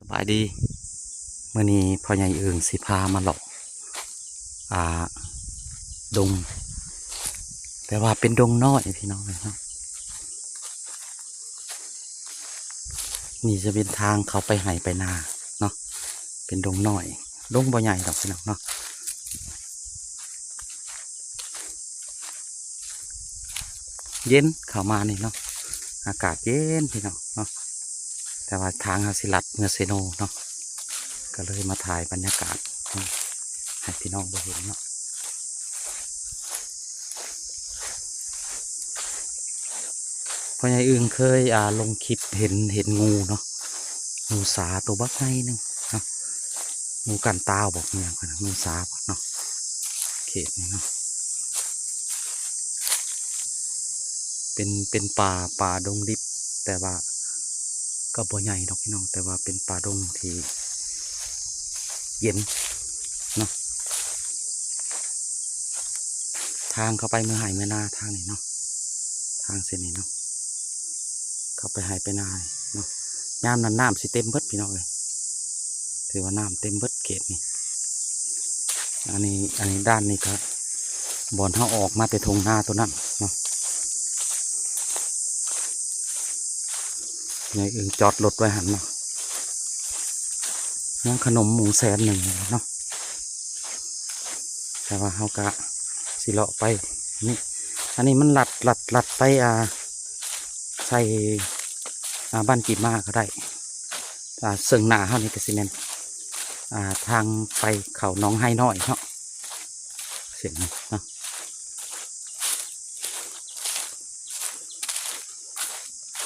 ສະບາຍດີ ມື້ນີ້ພໍ່ໃຫຍ່ອຶ່ງຊິພາມາເລາະ ອ່າ ດົງ ແຕ່ວ່າເປັນດົງນ້ອຍພີ່ນ້ອງເອີຍເນາະ. ນີ້ຈະເປັນທາງເຂົ້າໄປໄຮ່ໄປນາເນາະ ເປັນດົງນ້ອຍ ດົງບໍ່ໃຫຍ່ດອກພີ່ນ້ອງເນາະ. ເຢັນເຂົ້າມານີ້ເນາະ ອາກາດເຢັນພີ່ນ້ອງເນາະ ແຕ່ວ່າທາງເຮົາຊິລັດເມືອເຊໂນເນາະ ກໍເລີຍມາຖ່າຍບັນຍາກາດໃຫ້ພີ່ນ້ອງໄດ້ເຫັນເນາະ. ພໍ່ໃຫຍ່ອຶ່ງເຄີຍ ອ່າ ລົງຄລິບເຫັນ ເຫັນງູເນາະ ງູສາໂຕບັກໃຫຍ່ໜຶ່ງເນາະ ງູກັນຕາວບໍ ງູຫຍັງຫັ້ນນະ ງູສາບໍເນາະ ເຂດນີ້ເນາະ. ເປັນ ເປັນປ່າ ປ່າດົງດິບ ແຕ່ວ່າກໍບໍ່ໃຫຍ່ດອກພີ່ນ້ອງ ແຕ່ວ່າເປັນປ່າດົງທີ່ເຢັນເນາະ. ທາງເຂົ້າໄປເມືອໄຮ່ເມືອນາທາງນີ້ເນາະ ທາງເສັ້ນນີ້ເນາະ ເຂົ້າໄປໄຮ່ໄປນາເນາະ. ຍາມນັ້ນນ້ຳຊິເຕັມເບິດພີ່ນ້ອງເອີຍ ຖືວ່ານ້ຳເຕັມເບິດເຂດນີ້. ອັນນີ້ ອັນນີ້ດ້ານນີ້ກໍບ່ອນເຮົາອອກມາແຕ່ທົ່ງນາຕົວນັ້ນເນາະ ໃນອຶ່ງຈອດລົດໄວ້ຫັ້ນເນາະ. ຍັງຂະໜົມໝູແສນໜຶ່ງເນາະ ແຕ່ວ່າເຮົາກະຊິເລາະໄປນີ້ ອັນນີ້ມັນລັດ ລັດ ລັດໄປ ອ່າ ໃສ່ ອ່າ ບ້ານກີມາກໍໄດ້ ອ່າ ເຊິ່ງໜ້າເຮົານີ້ກໍຊິແມ່ນ ອ່າ ທາງໄປເຂົ້າໜອງໄຮນ້ອຍເນາະ ເສັ້ນນີ້ເນາະ.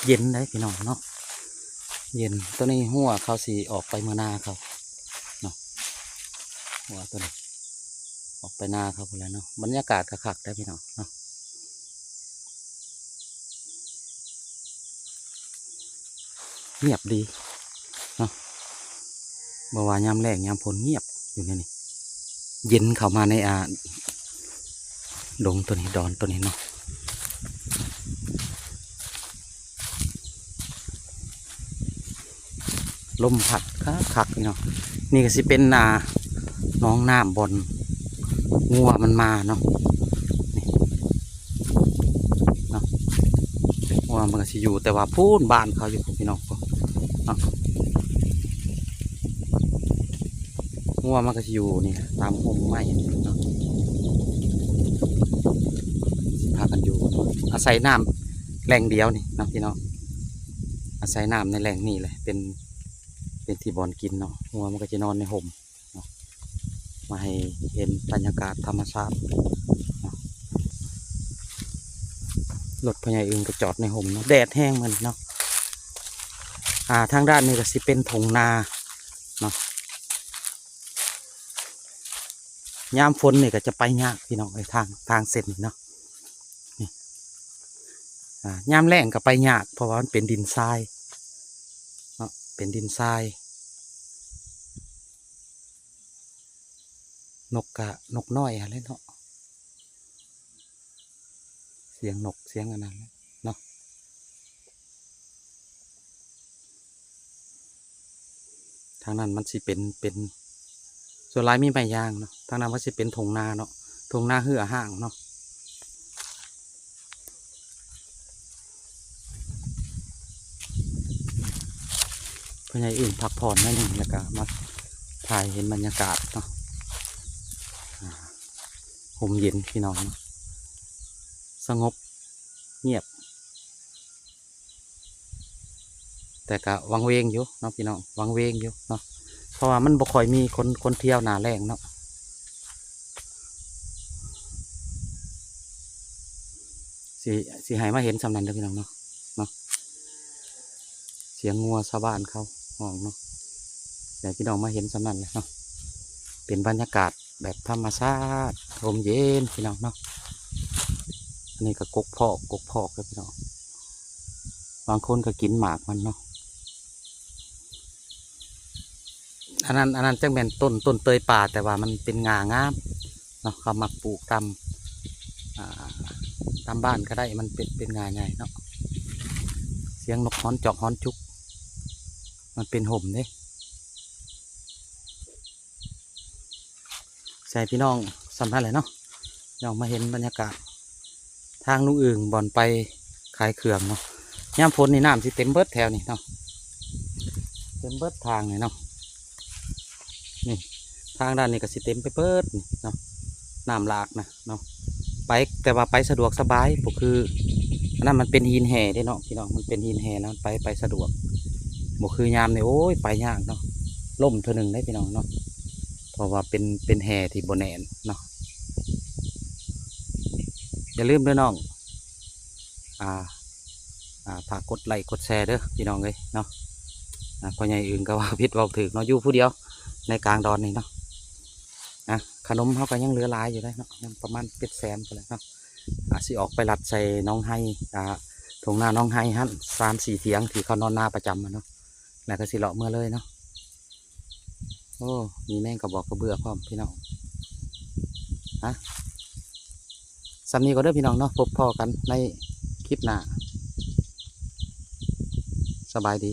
ເຢັນໄດ໋ພີ່ນ້ອງເນາະ ເຢັນ. ໂຕນີ້ຮົ້ວເຂົາຊິອອກໄປເມືອນາເຂົາເນາະ ຮົ້ວໂຕນີ້ອອກໄປນາເຂົາພຸ້ນແຫຼະເນາະ. ບັນຍາກາດກໍຄັກໄດ໋ພີ່ນ້ອງເນາະ ງຽບດີເນາະ ບໍ່ວ່າຍາມແລ້ງຍາມຝົນງຽບຢູ່ໃນນີ້ ເຢັນເຂົ້າມາໃນ ອ່າ ດົງໂຕນີ້ ດອນໂຕນີ້ເນາະ. ລົມພັດຄັກໆ ພີ່ນ້ອງ. ນີ້ກໍຊິເປັນ ອ່າ ໜອງນ້ຳບ່ອນງົວມັນມາເນາະ ນີ້ເນາະ ງົວມັນກໍຊິຢູ່ ແຕ່ວ່າພຸ້ນບ້ານເຂົາຢູ່ພຸ້ນ ພີ່ນ້ອງເນາະ. ງົວມັນກໍຊິຢູ່ນີ້ຕາມຮົ່ມໄມ້ເນາະ ຊິພາກັນຢູ່ ອາໄສນ້ຳແຫຼ່ງດຽວນີ້ເນາະ ພີ່ນ້ອງ. ອາໄສນ້ຳໃນແຫຼ່ງນີ້ແຫຼະ ເປັນ ເປັນທີ່ບ່ອນກິນເນາະ. ງົວມັນກໍຈະນອນໃນຮົ່ມເນາະ ມາໃຫ້ເຫັນບັນຍາກາດທຳມະຊາດເນາະ. ລົດພໍ່ໃຫຍ່ອຶ່ງກໍຈອດໃນຮົ່ມເນາະ ແດດແຮງມື້ນີ້ເນາະ. ອ່າ ທາງດ້ານນີ້ກໍຊິເປັນທົ່ງນາເນາະ. ຍາມຝົນນີ້ກໍຈະໄປຍາກ ພີ່ນ້ອງເອີຍ ທາງ ທາງເສັ້ນນີ້ເນາະ ນີ້ ອ່າ ຍາມແລ້ງກໍໄປຍາກ ເພາະວ່າມັນເປັນດິນຊາຍເນາະ ເປັນດິນຊາຍ. ນົກກະນົກນ້ອຍຫັ້ນແຫຼະເນາະ ສຽງນົກສຽງອັນນັ້ນແຫຼະເນາະ. ທາງນັ້ນມັນຊິເປັນ ເປັນ ສ່ວນຫຼາຍມີໄມ້ຢາງເນາະ. ທາງນັ້ນມັນຊິເປັນທົ່ງນາເນາະ ທົ່ງນາເຮືອຮ້າງເນາະ. ພໍ່ໃຫຍ່ອຶ່ງພັກຜ່ອນໜ້ອຍໜຶ່ງ ແລ້ວກະມາຖ່າຍເຫັນບັນຍາກາດເນາະ. ອ່າ ຮົ່ມເຢັນ ພີ່ນ້ອງເນາະ ສະຫງົບ ງຽບ ແຕ່ກະວັງເວງຢູ່ເນາະ ພີ່ນ້ອງ ວັງເວງຢູ່ເນາະ ເພາະວ່າມັນບໍ່ຄ່ອຍມີຄົນ ຄົນທ່ຽວໜ້າແລ້ງເນາະ. ຊິ ຊິໃຫ້ມາເຫັນສ່ຳນັ້ນເດີ ພີ່ນ້ອງເນາະ ເນາະ. ສຽງງົວຊາວບ້ານເຂົາຮ້ອງເນາະ ໃຫ້ພີ່ນ້ອງມາເຫັນສ່ຳນັ້ນແຫຼະເນາະ. ເປັນບັນຍາກາດແບບທຳມະຊາດ ຮົ່ມເຢັນ ພີ່ນ້ອງເນາະ. ອັນນີ້ກໍກົກພອກ ກົກພອກເດີ ພີ່ນ້ອງ ບາງຄົນກໍກິນໝາກມັນເນາະ. ອັນນັ້ນ ອັນນັ້ນຈັກແມ່ນຕົ້ນ ຕົ້ນເຕີຍປ່າ ແຕ່ວ່າມັນເປັນງ່າງາມເນາະ ເຂົາມັກປູກຕາມ ອ່າ ຕາມບ້ານກໍໄດ້ ມັນເປັນ ເປັນງ່າໃຫຍ່ເນາະ. ສຽງນົກຮ້ອງຈອກຮ້ອງຈຸກ ມັນເປັນຮົ່ມເດ້ ໃຈພີ່ນ້ອງສ່ຳນັ້ນແຫຼະເນາະ. ພີ່ນ້ອງມາເຫັນບັນຍາກາດທາງລຸງອຶ່ງບ່ອນໄປຂາຍເຄື່ອງເນາະ. ຍາມຝົນນີ້ນ້ຳຊິເຕັມເບິດແຖວນີ້ເນາະ ເຕັມເບິດທາງນີ້ເນາະ. ນີ້ທາງດ້ານນີ້ກໍຊິເຕັມໄປເບິດນີ້ເນາະ ນ້ຳຫຼາກນະເນາະ. ໄປ ແຕ່ວ່າໄປສະດວກສະບາຍ ບໍ່ຄື ອັນນັ້ນມັນເປັນຫີນແຮ່ເດ້ເນາະພີ່ນ້ອງ ມັນເປັນຫີນແຮ່ນະ ໄປ ໄປສະດວກ. ບໍ່ຄືຍາມນີ້ ໂອ້ຍ ໄປຍາກເນາະ ລົ້ມເທື່ອໜຶ່ງເດ້ພີ່ນ້ອງເນາະ ເພາະວ່າເປັນ ເປັນແຮ່ທີ່ບໍ່ແໜ້ນເນາະ. ຢ່າລືມເດີນ້ອງ ອ່າ ອ່າ ຝາກກົດໄລ້ກົດແຊເດີພີ່ນ້ອງເອີຍເນາະ. ອ່າ ພໍ່ໃຫຍ່ອຶ່ງກໍເວົ້າຜິດເວົ້າຖືກເນາະ ຢູ່ຜູ້ດຽວໃນກາງດອນນີ້ເນາະ. ອ່າ ຂະໜົມເຮົາກໍຍັງເຫຼືອຫຼາຍຢູ່ເດ້ເນາະ ຍັງປະມານເຈັດແສນພຸ້ນແຫຼະເນາະ. ອ່າ ຊິອອກໄປລັດໃສ່ໜອງໄຮ່ ອ່າ ທົ່ງນາໜອງໄຮ່ຫັ້ນ ສາມສີ່ຖຽງທີ່ເຂົານອນນາປະຈຳຫັ້ນເນາະ ແລ້ວກໍຊິເລາະເມືອເລີຍເນາະ. ໂອ້ ມີແມງກະບອກກະເບືອພ້ອມພີ່ນ້ອງ. ຮະ ສ່ຳນີ້ກໍເດີພີ່ນ້ອງເນາະ ພົບພໍ້ກັນໃນຄລິບໜ້າ ສະບາຍດີ.